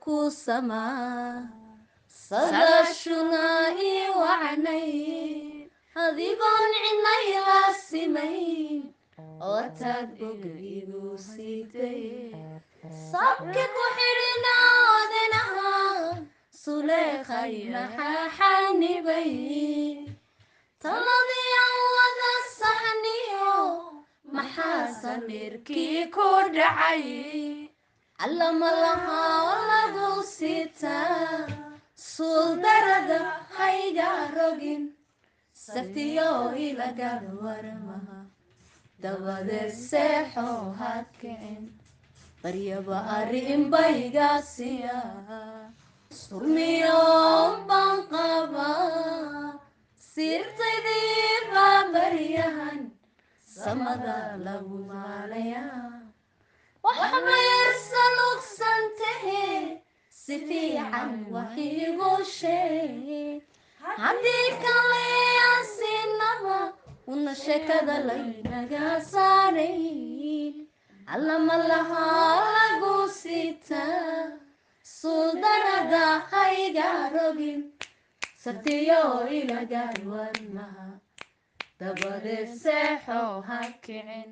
ku samaa, sadaashuna ii wacnay, adigoon cidnay la simayn oo taad boga igu siitay, sabki ku xidhinaadinaha suleekhay maxaa xanibay, taladii aan wada saxniyo maxaa samirkii ku dhacay, allama lahaa lagu sitaa, suuldarada hayga rogin, saftiyo ilaga warmaha, dabadeed seexo ha kicin, baryaba arrin bayga siya, surmiyoon baan qabaa, sirtaydii baa baryahan samada lagu maalayaa, waxba yarsalugsantahe, si fiican wax iigu sheeg, haddii kale aan siinaba una sheekada laynaga saarayn, allama lahaa lagu sitaa, suuldarada hayga rogin, saftiyo ilaga warmaha, dabadeed seexo ha kicin.